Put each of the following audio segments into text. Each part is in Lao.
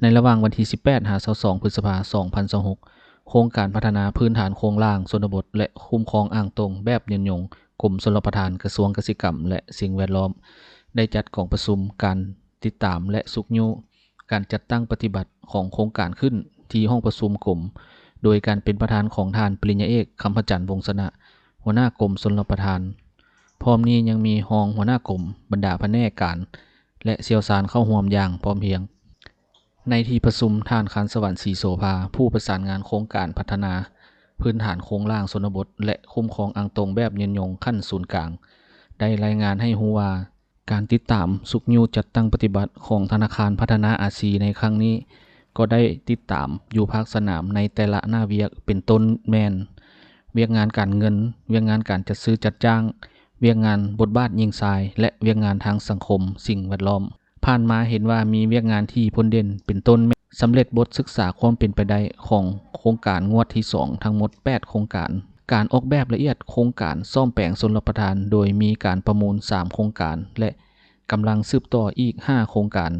ໃນລະຫວ່າງວັນທີສິບແປດຫາຊາວສອງ ພຶດສະພາ ສອງພັນຊາວຫົກ, ໂຄງການພັດທະນາພື້ນຖານໂຄງລ່າງຊົນນະບົດ ແລະ ຄຸ້ມຄອງອ່າງຕົງແບບຍືນຍົງ, ກົມຊົນລະປະທານ, ກະຊວງກະສິກຳ ແລະ ສິ່ງແວດລ້ອມ ໄດ້ຈັດກອງປະຊຸມການຕິດຕາມ ແລະ ຊຸກຍູ້ການຈັດຕັ້ງປະຕິບັດຂອງໂຄງການຂຶ້ນ ທີ່ຫ້ອງປະຊຸມກົມ ໂດຍການເປັນປະທານຂອງທ່ານປະລິນຍາເອກ ຄຳພະຈັນ ວົງຊະນະ ຫົວໜ້າກົມຊົນລະປະທານ. ພ້ອມນີ້ຍັງມີຮອງຫົວໜ້າກົມ, ບັນດາພະແນກການ ແລະ ຊ່ຽວຊານເຂົ້າຮ່ວມຢ່າງພ້ອມພຽງ. ໃນທີ່ປະຊຸມ, ທ່ານ ຄານສະຫວັນ ສີໂສພາ ຜູ້ປະສານງານໂຄງການພັດທະນາພື້ນຖານໂຄງລ່າງຊົນນະບົດ ແລະ ຄຸ້ມຄອງອ່າງຕົງແບບຍືນຍົງຂັ້ນສູນກາງ ໄດ້ລາຍງານໃຫ້ຮູ້ວ່າ ການຕິດຕາມຊຸກຍູ້ຈັດຕັ້ງປະຕິບັດຂອງທະນາຄານພັດທະນາອາຊີໃນຄັ້ງນີ້ ກໍໄດ້ຕິດຕາມຢູ່ພາກສະໜາມໃນແຕ່ລະໜ້າວຽກ ເປັນຕົ້ນແມ່ນ ວຽກງານການເງິນ, ວຽກງານການຈັດຊື້ຈັດຈ້າງ, ວຽກງານບົດບາດຍິງຊາຍ ແລະ ວຽກງານທາງສັງຄົມ, ສິ່ງແວດລ້ອມ. ຜ່ານມາເຫັນວ່າມີວຽກງານທີ່ພົ້ນເດັ່ນ ເປັນຕົ້ນແມ່ນສຳເລັດບົດສຶກສາຄວາມເປັນໄປໄດ້ຂອງໂຄງການງວດທີສອງ ທັງໝົດແປດໂຄງການ, ການອອກແບບລະອຽດໂຄງການສ້ອມແປງຊົນລະປະທານ ໂດຍມີການປະມູນສາມໂຄງການ ແລະ ກຳລັງສືບຕໍ່ອີກຫ້າໂຄງການ,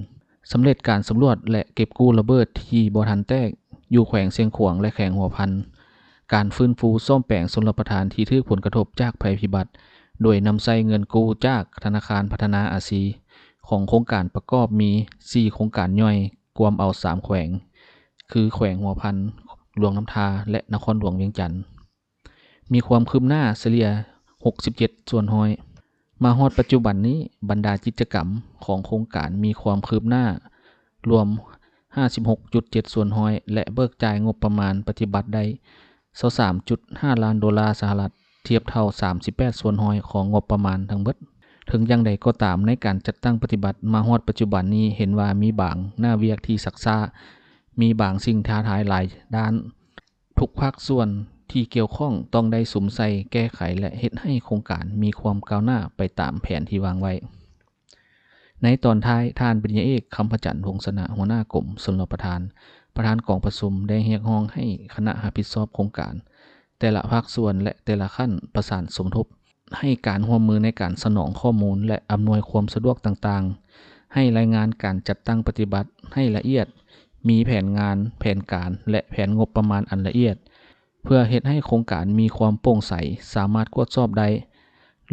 ສຳເລັດການສຳຫຼວດ ແລະ ເກັບກູ້ລະເບີດທີ່ບໍ່ທັນແຕກ ຢູ່ແຂວງຊຽງຂວາງ ແລະ ແຂວງຫົວພັນ, ການຟື້ນຟູສ້ອມແປງຊົນລະປະທານທີ່ຖືກຜົນກະທົບຈາກໄພພິບັດ ໂດຍນຳໃຊ້ເງິນກູ້ຈາກທະນາຄານພັດທະນາອາຊີ ຂອງໂຄງການປະກອບມີສີ່ໂຄງການຍ່ອຍ, ກວມເອົາສາມແຂວງ ຄື ແຂວງຫົວພັນ, ຫຼວງນ້ຳທາ ແລະ ນະຄອນຫຼວງວຽງຈັນ. ມີຄວາມຄືບໜ້າສະເລ່ຍຫົກສິບເຈັດສ່ວນຮ້ອຍ. ມາຮອດປັດຈຸບັນນີ້, ບັນດາກິດຈະກຳຂອງໂຄງການມີຄວາມຄືບໜ້າລວມຫ້າສິບຫົກຈຸດເຈັດສ່ວນຮ້ອຍ ແລະ ເບີກຈ່າຍງົບປະມານປະຕິບັດໄດ້ຊາວສາມຈຸດຫ້າລ້ານໂດລາສະຫະລັດ, ທຽບເທົ່າສາມສິບແປດສ່ວນຮ້ອຍຂອງງົບປະມານທັງເບິດ. ເຖິງຢ່າງໃດກໍຕາມ, ໃນການຈັດຕັ້ງປະຕິບັດມາຮອດປັດຈຸບັນນີ້ ເຫັນວ່າມີບາງໜ້າວຽກທີ່ຊັກຊ້າ, ມີບາງສິ່ງທ້າທາຍຫຼາຍດ້ານ. ທຸກພາກສ່ວນທີ່ກ່ຽວຂ້ອງຕ້ອງໄດ້ສຸມໃສ່ແກ້ໄຂ ແລະ ເຮັດໃຫ້ໂຄງການມີຄວາມກ້າວໜ້າໄປຕາມແຜນທີ່ວາງໄວ້. ໃນຕອນທ້າຍ, ທ່ານປະລິນຍາເອກ ຄຳພະຈັນ ວົງຊະນະ ຫົວໜ້າກົມຊົນລະປະທານ, ປະທານກອງປະຊຸມ ໄດ້ຮຽກຮ້ອງໃຫ້ຄະນະຮັບຜິດຊອບໂຄງການແຕ່ລະພາກສ່ວນ ແລະ ແຕ່ລະຂັ້ນປະສານສົມທົບ ໃຫ້ການຮ່ວມມືໃນການສະໜອງຂໍ້ມູນ ແລະ ອຳນວຍຄວາມສະດວກຕ່າງໆ, ໃຫ້ລາຍງານການຈັດຕັ້ງປະຕິບັດໃຫ້ລະອຽດ, ມີແຜນງານ, ແຜນການ ແລະ ແຜນງົບປະມານອັນລະອຽດ, ເພື່ອເຮັດໃຫ້ໂຄງການມີຄວາມໂປ່ງໃສ, ສາມາດກວດສອບໄດ້,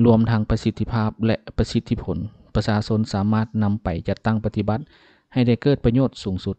ລວມທັງປະສິດທິພາບ ແລະ ປະສິດທິຜົນ, ປະຊາຊົນສາມາດນຳໄປຈັດຕັ້ງປະຕິບັດໃຫ້ໄດ້ເກີດປະໂຫຍດສູງສຸດ.